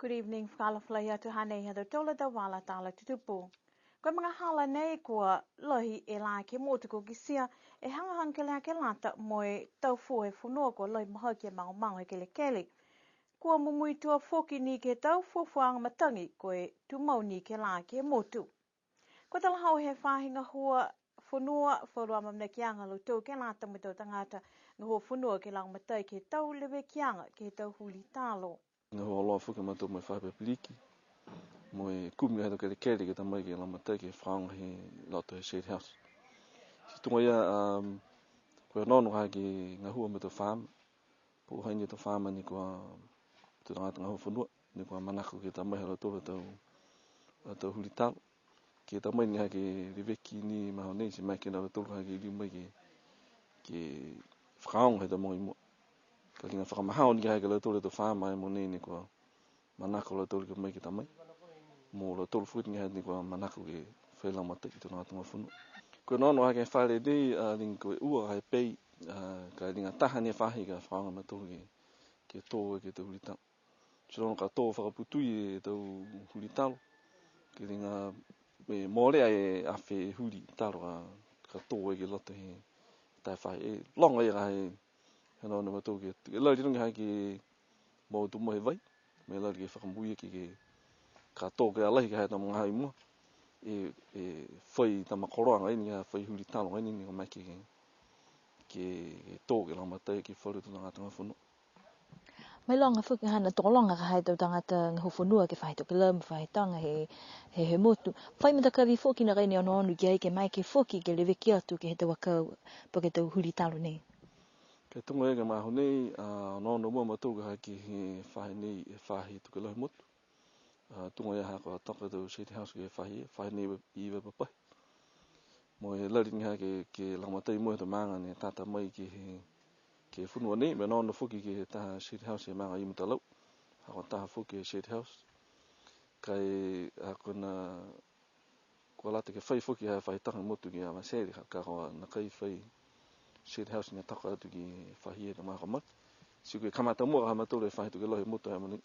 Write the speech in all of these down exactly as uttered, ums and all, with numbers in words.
Good evening, fakaalofa lahi atu, hanei ha tautolu a tau vala tala tutupu. Ko e magahala nei kua lahi e lā ke he motu kua kitia e hagahaga ke lata mo e tau fua he fonua kua lahi mahaki e magomago he kelekele. Kua mumuitua foki ni ke he tau fuafuaaga matagi ko e tumau ni ke he lā ke he motu. Kua talahau he faahi gahua fonua falu a amaamanakiaga ha lautolu ke lata mo e tau tagata gahua fonua ke lagomatai ke he tau levekiaga ke he tau huli talo. Gahua loa foki a mautolu mo e faahi papiliki, mo e kumi he tau kelekele ke ta mai ke lagomatai ke fakaaoga he loto he State House. Ti tuga ia, um, ko e onoono ha ke gahua mo e tau faama, po o hai ni e tau faama ni kua, tau tagata gahua fonua, ni kua manako ke ta mai ha lautolu a tau, a tau huli talo. Ke ta mai ni ha ke leveki ni magaaho nei, ti maeke ni a lautolu ha ke liu mai ke, ke fakaaoga he tau mogo i mua. Ka liga fakamahao ni ha ke lautolu a tau faama he mogonei ni kua manako a lautolu ke mai ke ta mai. Mo lautolu foki ni ha ni kua manako ke fai lagomatai ke he tau tagata gahua fonua. Ko e onoono ha ke he fale nei, a, liga ko e ua ha e pei, a, ka liga taha ni e faahi ka fakaaoga a mautolu ke, ke tō ke he tau huli talo. Ti onoono ka tō fakaputui e tau huli talo. Ke liga, e, molea e afe huli talo ka, ka tō ke he loto he taha e faahi. E loga ia ka he, he onoono a mautolu ke, ke lali loga ha ke motu mo e vai, mo e lali ke fakamoui ke, ke ka tō ke lahi ke he tau magaaho i mua. E, e fai tama koloa agaia ni, ka fai huli talo agaia ni, ni ko e maeke ke, ke, ke tō ke lagomatai ke he falu tau tagata gahua fonua. Mailoga foki haana tokologa ka ha e tau tagata gahua fonua ke he faahi tokelau mo e faahi toga he, he, he motu. Fai matakavi foki nākai ni onoono ki ai ke maeke foki ke leveki atu ke he tau akau po ke tau huli talo nei. Ke he tuga ia ke he magaaho nei, a, onoono mua a mautolu ka ha ke he faahi nei, he faahi tokelau he motu. A, tuga ia ha kua toka e tau State House ke he faahi, faahi nei i Vaipapahi. Mo e lali ni ha ke, ke lagomatai mo e tau maaga ne tata mai ke he, ke he fonua nei, mo e onoono foki ke he taha State House he maaga i Mutalau. Ha kua taha foki e State House. Ka e, a, kua na Kua lata ke fai foki ha faahi toga he motu ki Avatele, ka, ka kua nākai fai State House ne toka atu ke he faahi he tau magaaho ka mole. Ti ko e kamata mua ha mautolu e faahi tokelau he motu he mogonei.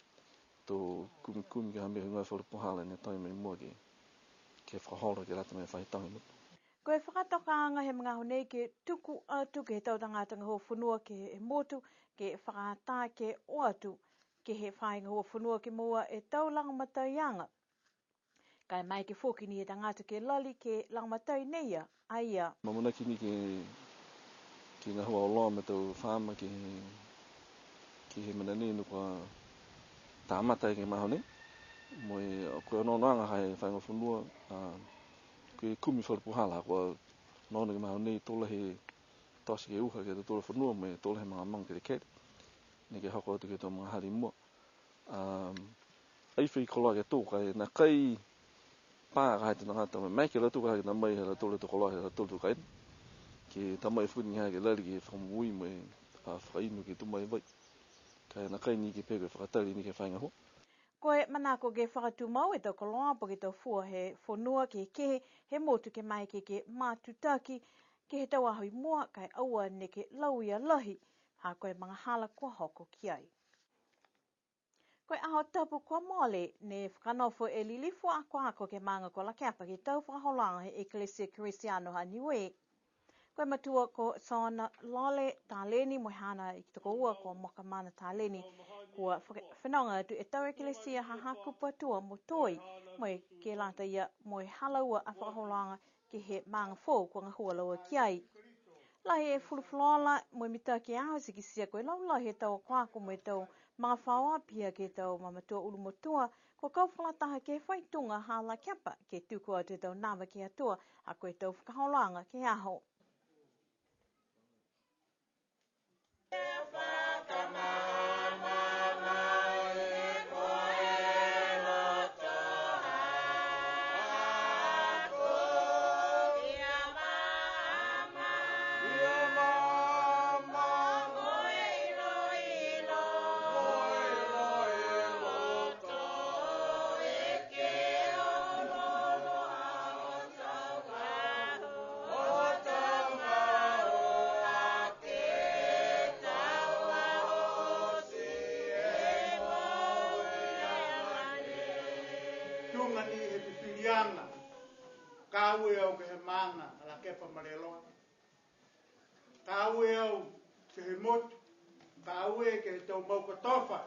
To kumikumi ke he mena he falu puhala ne toe mai mua ke, ke fakaholo ke lata mo e faahi toga he motu. Ko e fakatokaaga he magaaho nei ke tuku atu ke he tau tagata gahua fonua ke he motu, ke fakaatā ke o atu ke he faahi gahua fonua ke moua e tau lagomataiaga. Ka e maeke foki ni e tagata ke lali ke lagomatai nei a ia. Amanaki ni ke, ke gahua auloa mo e tau faama ke he, ke he mena nei ne kua kamata ke he magaaho nei. Mo e, ko e onoonoaga ha e faahi gahua fonua, a, ko e kumi falu puhala, kua onoono ke he magaaho nei to lahi e tote ke uha ke he tau fonua mo e to lahi e magomago kelekele. Ne ke hoko atu ke he tau magahala i mua. Um, ai fai koloa ke tō ka e nākai pā ka ha e tau tagata mai, maeke a lautolu ka ha ke ta mai ha lautolu a tau koloa ha lautolu a tau kaina. Ke ta mai foki ni ha ke lali ke fakamoui mo e, a, fakainu ke tau mai vai. Ka e nākai ni ke pehē ko e fakatali ni ke he faahi gahua. Ko e manako ke fakatumau e tau koloa po ke tau fua he fonua kehekehe he motu ke maeke ke matutaki ke he tau aho i mua, ka e aua neke lauia lahi, ha ko e magahala kua hoko ki ai. Ko e Aho Tapu kua mole, ne fakanofo e lilifu akoako ke he maaga ko Lakepa ke he tau fakaholoaga he Ekalesia Kerisiano ha Niue. Ko e matua ko Sona Lole Taleni mo e haana iki tokoua ko Mokamana Taleni, kua faka-, fenoga atu e tau ekalesia ha Hakupu Atua mo Toi, mo e ke lata ia mo e ha laua a fakaholoaga ke he maaga foou kua gahua laua ki ai. Lahi e fulufuluola mo e mitaki e aho ti kitia ko e laulahi e tau akoako mo e tau magafaoa pihia ke he tau mamatua ulumotua, kua kau fakalataha ke he faituga ha Lakepa, ke tuku atu e tau nava ke he Atua, ha ko e tau fakaholoaga ke he aho. Aga, ka ue au ke he maaga, a Lakepa Maleloa. Ka ue au ke he motu, ka ue ke he tau mau kotofa,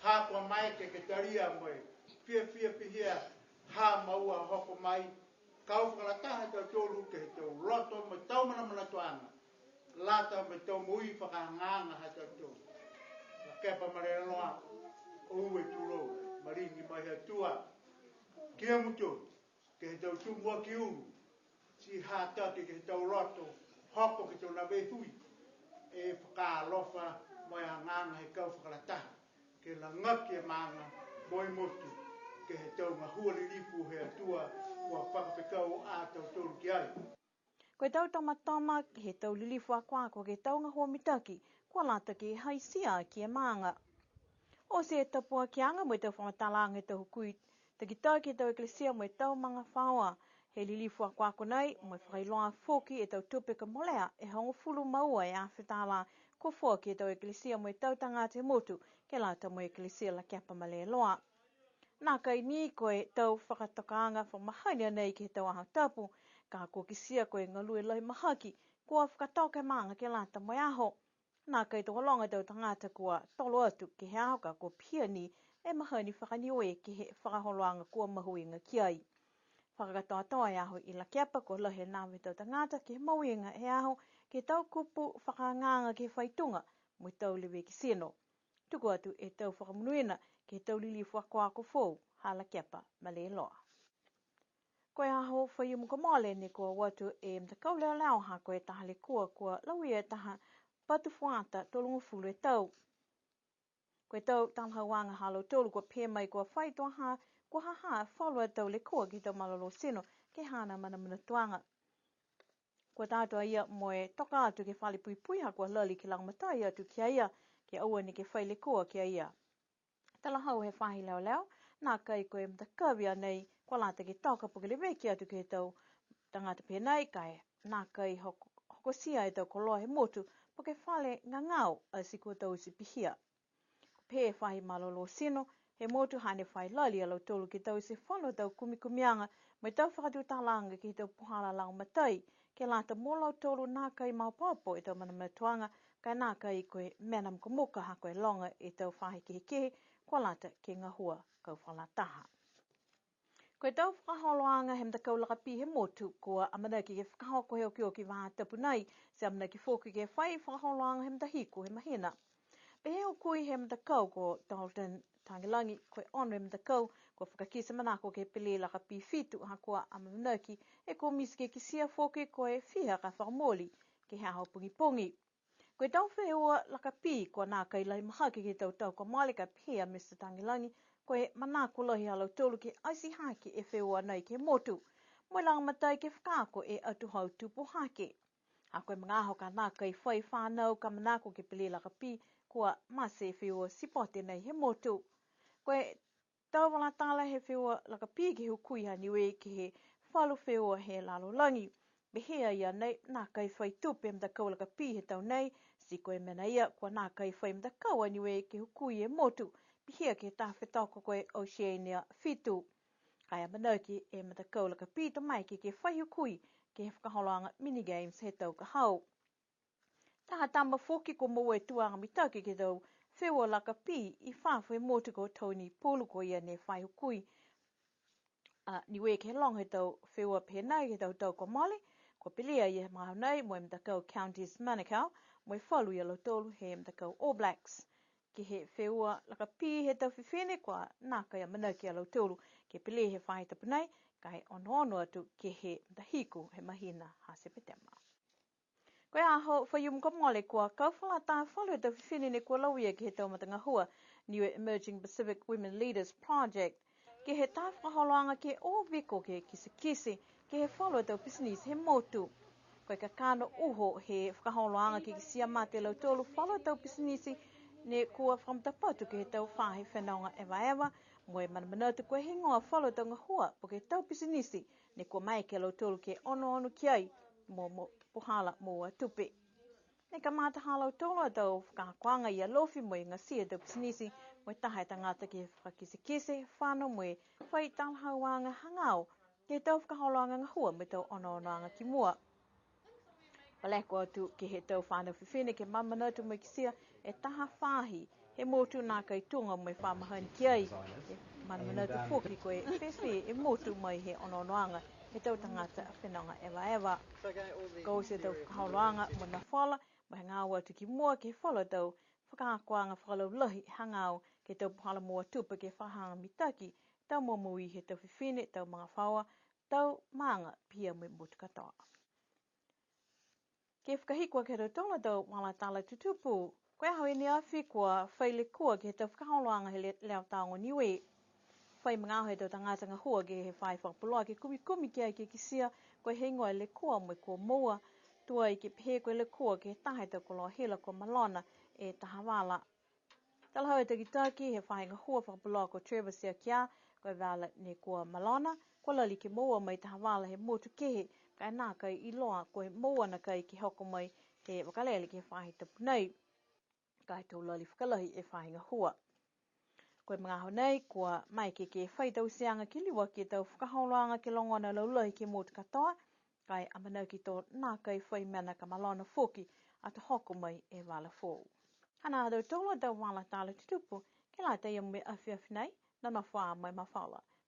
ha kua maeke ke talia mo e fiafia pihia, ha maua hoko mai, kau fakalataha tautolu ke he tau loto mo e tau manamanatuaga, lata mo e tau moui fakaagaaga ha tautolu. Lakepa Maleloa, oue tulou, maligi mai he Atua, ki a mutolu, ke he tau tumuaki ulu, ti hataki ke he tau loto, hoko ke he tau nave hui, e fakaalofa mo e agaaga he kau fakalataha, ke lagaki e maaga mo e motu, ke he tau gahua lilifu he Atua, kua fakafekau a tautolu ki ai. Ko e tau tomatoma ke he tau lilifu akoako ke he tau gahua mitaki, kua lata ke haisia aki e maaga. Oti e tapuakiaga mo e tau fakamatalaaga he tau hukui takitaki he tau ekalesia mo e tau magafaoa he lilifu akoako nei, mo e fakailoa foki e tau tupe ka molea e hogofulu ma ua e afe tālā kua foaki he tau ekalesia mo e tau tagata he motu, ke lata mo e ekalesia Lakepa Maleloa. Nākai ni ko e tau fakatokaaga fakamahani a nei ke he tau aho tapu, ka kua kitia ko e galue lahi mahaki, kua fakatoka e maaga ke lata mo e aho. Nākai tokologa e tau tagata kua tolo atu ke he aho ka kua pihia ni e mahani faka-Niue ke he fakaholoaga kua mahuiga ki ai. Fakakatoatoa e aho i Lakepa kua lahi e nava he tau tagata ke he mahuiga he aho ke he tau kupu fakaagaaga ke he faituga mo e tau leveki tino. Tuku atu e tau fakamonuina ke he tau lilifu akoako foou ha Lakepa Maleloa. Ko e aho Faiumu kua mole ne kua o atu e matakau leoleo ha ko e taha lekua kua lauia e taha patu fuata tolugofulu e tau. Ko e tau talahauaga ha lautolu kua pehē mai kua fai tuaha, kua ha ha falu a tau lekua ke he tau malolō tino ke he haana manamanatuaga. Kua taatu a ia mo e toka atu ke he fale puipui ha kua lali ke lagomatai atu ki a ia, ke aua ni ke fai lekua ki a ia. Talahau he faahi leoleo, nākai ko e matakavi a nei kua lata ke toka po ke leveki atu ke he tau tagata pehē nai, ka e nākai hoko, hokotia e tau koloa he motu, po ke fale gagao, ati kua taute pihia. Pehē e faahi malolō tino he motu hane fai lali a lautolu ke taute falu tau kumikumiaga mo e tau fakatutalaaga ke he tau puhala lagomatai, ke lata mo lautolu nākai maopoopo e tau manamanatuaga, ka e nākai ko e mena mukamuka ha ko e loga e tau faahi kehekehe, kua lata ke gahua kau fakalataha. Ko e tau fakaholoaga he matakau lakapī he motu, kua amanaki ke fakahoko he okioki vahā tapu nai, ti amanaki foki ke fai fakaholoaga he matahiku he mahina. Pehē e hukui he matakau ko Dalton Tagelagi, ko e ono e matakau kua fakakite manako ke he pele lakapī fitu, ha kua amanaki e komiti ke kitia foki ko e fiha ka fakamooli ke he aho pogipogi. Ko e tau feua lakapī kua nākai lahi mahaki ke he tau tau kua mole, ka pehē a Mr Tagelagi, ko e manako lahi ha lautolu ke ati hake e feua nei ke he motu. Mo e lagomatai ke fakaako e atuhau tupu hake. Ha ko e magaaho ka nākai fai fanau ka manako ke he pele lakapī, kua mate e feua sipote nei he motu. Ko e tau vala tala he feua lakapī ke he hukui ha Niue ke he falu feua he lalolagi. Pehē a ia nei, nākai fai tupe e matakau lakapī he tau nei, ti ko e mena ia, kua nākai fai matakau a Niue ke hukui e motu, pihia ke he taha fetoko ko e Oceania fitu. Ka e amanaki e matakau lakapī to maeke ke fai hukui ke he fakaholoaga mini games he tau ka hau. Taha tama foki kua moua e tuaga mitaki ke he tau feua lakapī i fafo he motu ko Tony Pulu, ko ia ne fai hukui a Niue ke he loga he tau feua pehē nai ke he tau tau kua mole, kua pele a ia he magaaho nei mo e matakau Counties Manukau, mo e falu ia lautolu he matakau All Blacks. Ke he feua lakapī he tau fifine kua nākai amanaki a lautolu ke pele he faahi tapu nei, ka e onoono atu ke he matahiku he mahina ha Sepetema. Ko e aho Faiumu kua mole kua kau fakalataha falu he tau fifine ne kua lauia ke he tau matagahua Niue Emerging Pacific Women Leaders Project, ke he taha fakaholoaga ke o viko ke kitekite ke he falu a tau pisinisi he motu. Ko e kakano uho he fakaholoaga ke kitia mata e lautolu falu a tau pisinisi ne kua fakamatapatu ke he tau faahi fenoga evaeva, mo e manamanatu ko e heigoa falu a tau gahua po ke tau pisinisi ne kua maeke a lautolu ke onoono ki ai mo, mo puhala moua tupe. Ne kamata ha lautolu a tau fakaakoaga i Alofi mo e igatia e tau pisinisi, mo e taha e tagata ke fakakitekite, fano mo e fai talahauaga hagaao ke he tau fakaholoaga gahua mo e tau onoonoaga ki mua. Paleko atu ke he tau fanau fifine ke manamanatu mo e kitia e taha faahi he motu nākai tuga mo e fa mahani ki ai. Ke manamanatu foki ko e fēfē e motu mai he onoonoaga he tau tagata fenoga evaeva. Ka oti e tau fakaholoaga mo e mafola, mo e hagaao atu ki mua ke he falu tau fakaakoaga fakalaulahi hagaao ke he tau puhala moua tupe ke fakahaga mitaki tau momoui he tau fifine, tau magafaoa, tau maaga, pihia mo e motu katoa. Ke fakahiku aki e tau tala, tau vala tala tutupu, ko e aho i ne afi kua fai lekua ke he tau fakaholoaga he le-, Leo Taoga Niue. Fai magaaho e tau tagata gahua ke he faahi fakapuloa ke kumikumi ki ai ke kitia ko e heigoa e lekua mo e kua moua, tuai ke pehē ko e lekua ke he taha he tau koloa hila kua malona e taha vala. Talahau e takitaki he faahi gahua fakapuloa ko Trevor Siakia, ko e vala ne kua malona, kua lali ke moua mai taha vala he motu kehe, ka e nākai iloa ko e moua nakai ke hoko mai he vakalele ke he faahi tapu nei. Ka e to lali fakalahi e faahi gahua. Ko e magaaho nei, kua maeke ke fai tauteaga ke liuaki e tau fakaholoaga ke logona laulahi ke he motu katoa, ka e amanaki to nākai fai mena ka malona foki ato hoko mai e vala foou. Hanā ha tautolu a tau vala tala tutupu, ke lata ia mo e afiafi nei, nonofo ā mo e mafola.